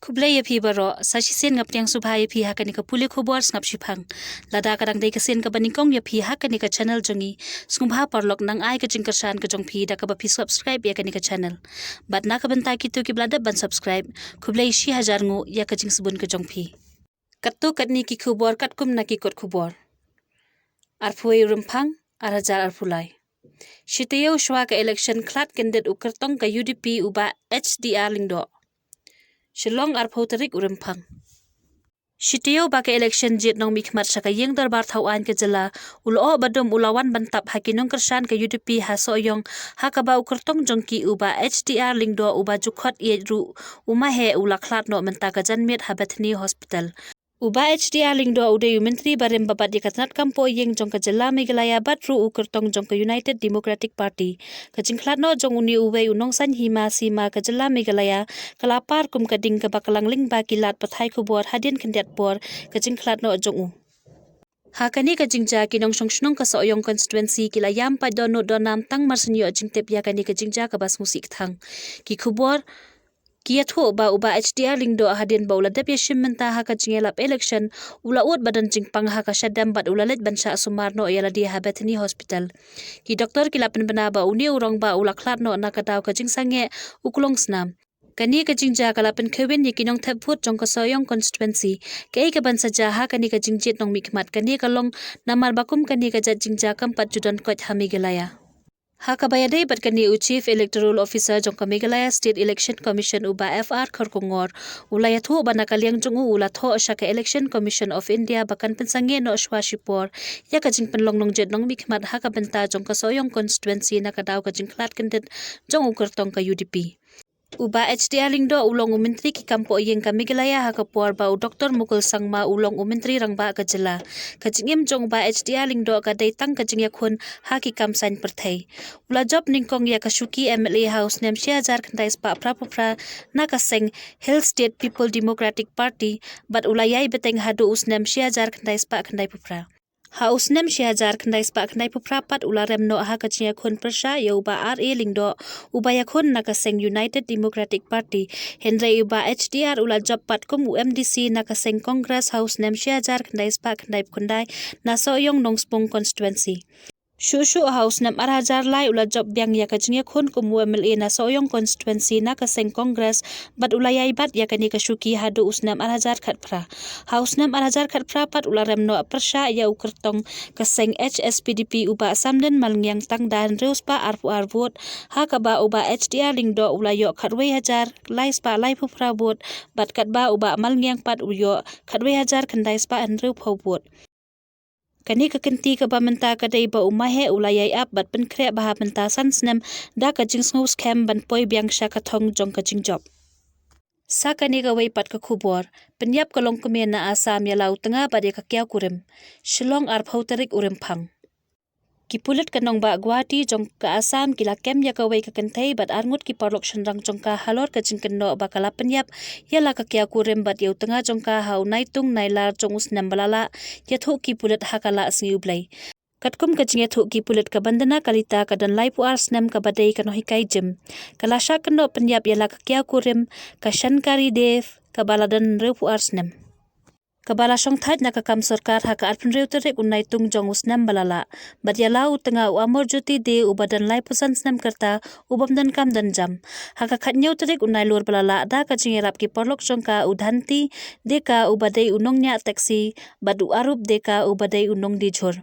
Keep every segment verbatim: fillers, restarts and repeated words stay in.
Khublei ïa phi baroh, sa shisien nga pdiang sngewbha ïa phi ha kane ka pule khubor sngap shiphang. Lada ka dang dei ka sien kaba nyngkong ïa phi ha kane ka channel jong ngi, sngewbha paralok nang ai ka jingkyrshan ka jong phi da kaba phi subscribe ïa kane ka channel. Bad na ka bynta kito kiba la dep ban subscribe, khublei shi hajar nguh ïa ka jingsbun ka jong phi. Katto katne ki khubor katkum na ki kot khubor. Arphew wei u Rymphang, ar hajar arphew lai. Shi taïew shwa ka election khlad kyndit u kyrtong ka U D P u Bah H D R Lyngdoh. Shillong, arphew tarik u Rymphang. Shi taïew ba ka election jied nongmihkhmat sha ka ïing dorbar thaw aiñ ka jylla, u lyoh badum u la wan ban tap ha ki nongkyrshan ka U D P ha Sohiong, ha kaba u kyrtong jong ki u Bah H D R Lyngdoh uba ju khot ïeit ruh u maheh u la khlad noh mynta ka janmiet ha Bethany Hospital. U Bah H D R Lyngdoh u dei u myntri barim ba bat ïa ka tnat kam poh ïing jong ka jylla Meghalaya bad ruh u kyrtong jong ka United Democratic Party. Ka jingkhlad noh jong une uwei u nongsaiñ hima sima ka jylla Meghalaya ka la par kum ka ding kaba klang lyngba ki lad pathai khubor hadien khyndiat por ka jingkhlad noh jong u. Ha kane ka jingjia ki nongshong shnong ka Sohiong constituency ki la ïam pat dohnud dohnam tang mar shu ïoh jingtip ïa kane ka jingjia kaba sngewsih kthang. Ki khubor ki ïathuh ba u Bah H D R Lyngdoh hadien ba u la dep ïashim bynta ha ka jingïalap election, u la ud ba don jingpang ha ka shadem bad u la leit ban shah sumar noh ïa lade ha Bethany Hospital. Ki doktor ki la pynbna ba une u rangbah u la khlad noh na ka daw ka jingsangeh u klong snam. Kane ka jingjia ka la pynkheiwin ïa ki nongthep vote jong ka Sohiong constituency. Kaei kaban sa jia ha kane ka jingjied nongmihkhmat? Kane ka long namar ba kum kane ka jait jingjia kam pat ju don koit ha Meghalaya. Ha kaba ïadei bad kane, u Chief Electoral Officer jong ka Meghalaya State Election Commission u Bah F R Kharkongor u la ïathuh ba na ka liang jong u u la thoh sha ka Election Commission of India ba kan pynsangeh noh shwa shipor ïa ka jingpynlong nongjied nongmihkhmat ha ka bynta jong ka Sohiong constituency na ka daw ka jingkhlad kyndit jong u kyrtong ka U D P. U Bah H D R Lyngdoh u long u myntri ki kam poh ïing ka Meghalaya ha ka por ba u Doktor Mukul Sangma u long u myntri rangbah ka jylla. Ka jingim jong u Bah H D R Lyngdoh ka dei tang ka jingïakhun ha ki kam saiñ pyrthei. U la jop nyngkong ïa ka shuki M L A ha u snem shi hajar khyndai spah phra phew phra na ka seng Hill State People Democratic Party, bad u la ïai bteng haduh u snem shi hajar khyndai spah khyndai phew phra. Ha u snem shi hajar khyndai spah khyndai phew phra pat u la rem noh ha ka jingïakhun pyrshah ïa u Bah R A Lyngdoh, uba ïakhun na ka seng United Democratic Party. Hynrei u Bah H D R u la jop pat kum u M D C na ka seng Congress ha u snem shi hajar khyndai spah khyndai phew khyndai na Sohiong Nongspung constituency. Shuh shuh ha u snem ar hajar lai u la jop biang ïa ka jingïakhun kum u M L A na Sohiong constituency na ka seng Congress, bad u la ïai bat ïa kane ka shuki haduh u snem ar hajar khatphra. Ha u snem ar hajar khatphra pat u la rem noh pyrshah ïa u kyrtong ka seng H S P D P u Bah Samden Malngiang tang da hynriew spah arphew ar vote, ha kaba u Bah H D R Lyngdoh u la ïoh khatwei hajar lai spah laiphew phra vote, bad katba u Bah Malngiang pat u ïoh khatwei hajar khyndai spah hynriewphew vote. Kane ka kynti kaba mynta ka dei ba u maheh u la ïai ap bad pynkhreh bha mynta san snem da ka jingsngew skhem ban poi biang sha ka thong jong ka jingjop. Sa kane kawei pat ka khubor, pynïap ka longkmie na Assam ïa la u tnga bad ïa ka kiaw kurim. Shillong, arphew tarik u Rymphang. Ki pulit ka nongbah Guwahati jong ka Assam ki la kem ïa kawei ka kynthei bad arngut ki paralok shynrang jong ka halor ka jingkynnoh ba ka la pynïap ïa la ka kiaw kurim bad ïa u tnga jong ka ha u Naitung Nailar jong u snem ba la lah, ïathuh ki pulit ha ka la sngi U Blei. Katkum ka jingïathuh ki pulit, ka Bandana Kalita ka don laiphew ar snem kaba dei ka nonghikai gym. Ka la shah kynnoh pynïap ïa la ka kiaw kurim, ka Shankari Dev, kaba la don hynriewphew ar snem. Kaba la shongthait na ka kam sorkar ha ka arphew hynriew tarik u Naitung jong u snem ba la lah. Bad ïa la u tnga u Amar Jyoti Dey uba don laiphew san snem ka rta, u bym don kam don jam. Ha ka khathynñiew tarik u Nailur ba la lah, da ka jingïarap ki paralok jong ka, u Dhanti Deka uba dei u nongñiah taxi, bad u Arup Deka uba dei u nongdie jhur.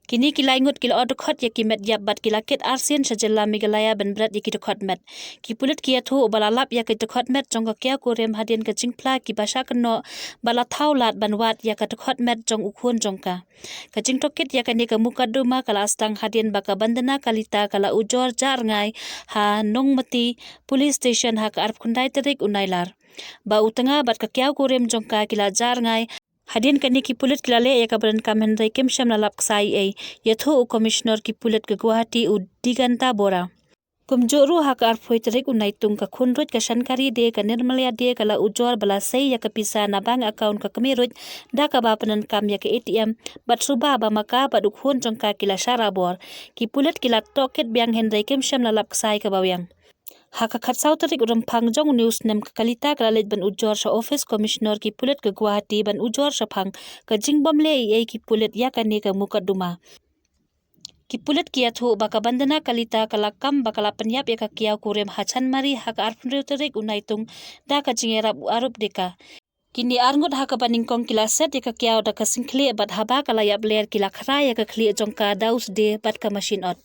Kine ki lai ngut ki la ot dkhot ïa ki met ïap bad ki la kit arsien sha jylla Meghalaya ban bret ïa ki dkhot met. Ki pulit ki ïathuh ba la lap ïa ki dkhot met jong ka kiaw kurim hadien ka jingphla kiba shah kynnoh, ba la thaw lad ban wad ïa ka dkhot met jong u khun jong ka. Ka jingtohkit ïa kane ka mukotduma ka la sdang hadien ba ka Bandana Kalita ka la ujor jah rngai ha Nongmati Police Station ha ka arphew khyndai tarik u Nailar. Ba u tnga bad ka kiaw kurim jong ka ki la jah rngai. Hadien kane ki pulit ki la leh ïa kaba donkam hynrei kim shym la lap ksai ei, ïathuh u Commissioner ki pulit ka Guwahati u Diganta Bora. Kumjuh ruh ha ka arphew tarik u Naitung, ka khun ruit ka Shankari Dey, ka Nirmala Dey, ka la ujor ba la sei ïa ka pisa na bank account ka kmie ruit da kaba pyndonkam ïa ka A T M bad suba ba ma ka bad u khun jong ka ki la shah rabor. Ki pulit ki la tohkit biang hynrei kim shym la lap ksai kaba biang. Ha ka khatsaw tarik u Rymphang jong une u snem ka Kalita ka la leit ban ujor sha office commissioner ki pulit ka Guwahati ban ujor shaphang ka jingbym leh ei ei ki pulit ïa kane ka mukotduma. Ki pulit ki ïathuh ba ka Bandana Kalita ka la kam ba ka la pynïap ïa ka kiaw kurim ha Chanmari ha ka arphew hynriew tarik u Naitung da ka jingïarap u Arup Deka. Kine arngut ha kaba nyngkong ki la set ïa ka kiaw da ka sngewkhlieh bad haba ka la ïap ler ki la khrai ïa ka khlieh jong ka da u sdie bad ka mashin ot.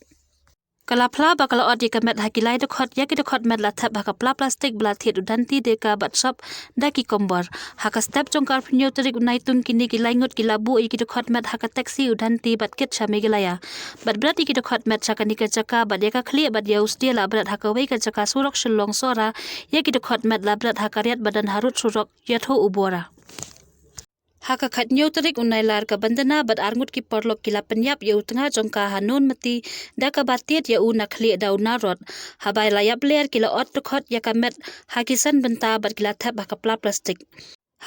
Ka la phla ba ka la ot ïa ka met ha ki lai dkhot, ïa ki dkhot met la thep ha ka pla plastik ba la thied u Dhanti Deka bad sop da ki kombor. Ha ka step jong ka arphew hynñiew tarik u Naitung kine ki lai ngut ki la buh ïa ki dkhot met ha ka taxi u Dhanti bad kit sha Meghalaya. Bad bret ïa ki dkhot met sha kane ka jaka bad ïa ka khlieh bad ïa u sdie la bret ha kawei ka jaka surok Shillong Sohra, ïa ki dkhot met la bret ha ka riat ba don harud surok, ïathuh u Bora. Ha ka khathynñiew tarik u Nailar ka Bandana bad arngut ki paralok ki la pynïap ïa u tnga jong ka ha Nonmati da kaba thied ïa u na khlieh da u narod. Haba la ïap ler ki la ot dkhot ïa ka met ha ki san bynta bad ki la thep ha ka pla plastik.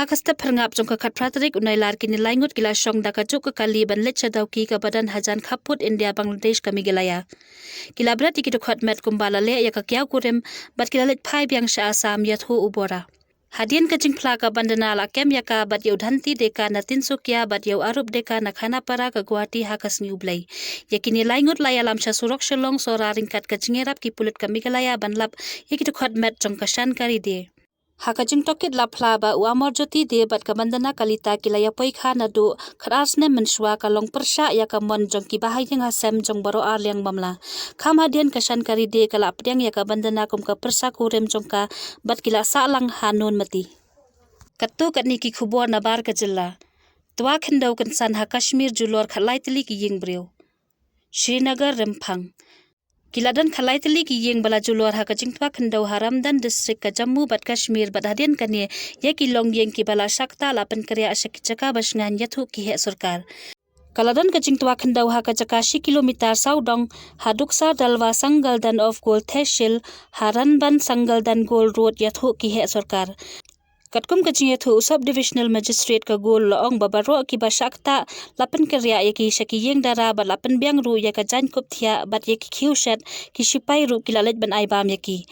Ha ka step phyrngap jong ka khatphra tarik u Nailar kine lai ngut ki la shong da ka juk ka kali ban leit sha Dawki kaba don hajan khappud India Bangladesh ka Meghalaya. Ki la bret ïa ki dkhot met kumba la leh ïa ka kiaw kurim bad ki la leit phai biang sha Assam, ïathuh u Bora. Hadien ka jingphla ka Bandana la kem ïa ka bad ïa u Dhanti Deka na Tinsukia bad ïa u Arup Deka na Khanapara ka Guwahati ha ka sngi U Blei. Ïa kine lai ngut la ïalam sha surok Shillong Sohra ryngkat ka jingïarap ki pulit ka Meghalaya ban lap ïa ki dkhot met jong ka Shankari Dey. Ha ka jingtohkit la phla ba u Amar Jyoti Dey bad ka Bandana Kalita ki la ïapoi kha naduh khatar snem mynshuwa ka long pyrshah ïa ka mon jong ki bahaïing hasem jong baroh arliang mamla. Kham hadien ka Shankari Dey ka la pdiang ïa ka Bandana kum ka pyrsa kurim jong ka bad ki la sah lang ha Nonmati. Katto katne ki khubor na bar ka jylla. Twa khyndew kynsan ha Kashmir julor khatlai tylli ki ïing briew. Srinagar, Rymphang. Ki la don khatlai tylli ki ïing ba la julor ha ka jingtwa khyndew ha Ramdan District ka Jammu bad Kashmir bad hadien kane ïa ki longïing kiba la shah ktah la pynkynriah sha ki jaka ba shngaiñ, ïathuh ki heh sorkar. Ka la don ka jingtwa khyndew ha ka jaka shi kilometer sawdong ha Duksar Dalwa Sangaldan of Gol Tehsil ha Ranban Sangaldan Gol Road, ïathuh ki heh sorkar. Katkum ka jingïathuh u Sub Divisional Magistrate ka Gol la ong ba baroh kiba shah ktah la pynkynriah ïa ki sha ki ïing dara bad la pynbiang ruh ïa ka jaiñkup thiah bad ïa ki khiew shet, ki sipai ruh ki la leit ban ai bam ïa ki.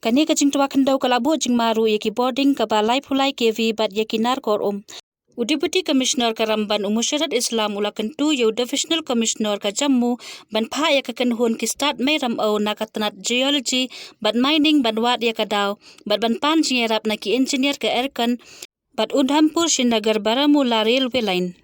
Kane ka jingtwa khyndew ka la buh jingma ruh ïa ki bording kaba laiphew lai K V bad ïa ki nar kor um. U Deputy Commissioner ka Ramban u Musharat Islam u la kyntu ïa u Divisional Commissioner ka Jammu ban phah ïa ka kynhun ki stad mei ramew na ka tnat Geology bad Mining ban wad ïa ka daw bad ban pan jingïarap na ki engineer ka ERCON bad Udhampur Srinagar Baramulla Railway Line.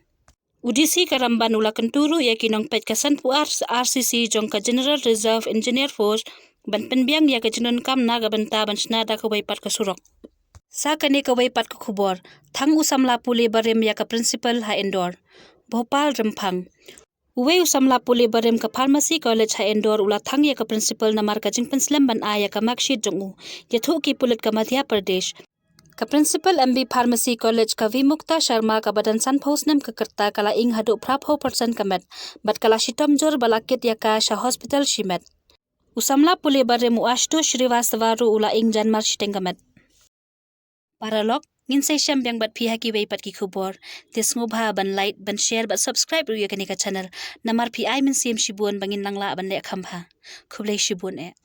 U D C ka Ramban u la kyntu ruh ïa ki nongpeit ka sanphew ar R C C jong ka General Reserve Engineer Force ban pynbiang ïa ka jingdonkam na ka bynta ban shna da kawei pat ka surok. Sa kane kawei pat ka khubor. Thang u samla pule barim ïa ka principal ha Indore. Bhopal, Rymphang. Uwei u samla pule barim ka Pharmacy College ha Indore u la thang ïa ka principal namar ka jingpynslem ban ai ïa ka marksheet jong u, ïathuh ki pulit ka Madhya Pradesh. Ka principal M B Pharmacy College ka Vimukta Sharma kaba don sanphew snem ka kyrta ka la ing haduh phraphew percent ka met bad ka la shitom jur ba la kit ïa ka sha hospital shimet. U samla pule barim u Ashutosh Srivastava ruh u la ing janmar shiteng ka met. Paralok, ngin sa ïashem biang bad phi ha kiwei pat ki khubor. Te sngewbha ban like, ban share bad subscribe ruh ïa kane ka channel. Namar phi ai mynsiem shibun ba ngin nang lah ban leh kham bha. Khublei shibun eh.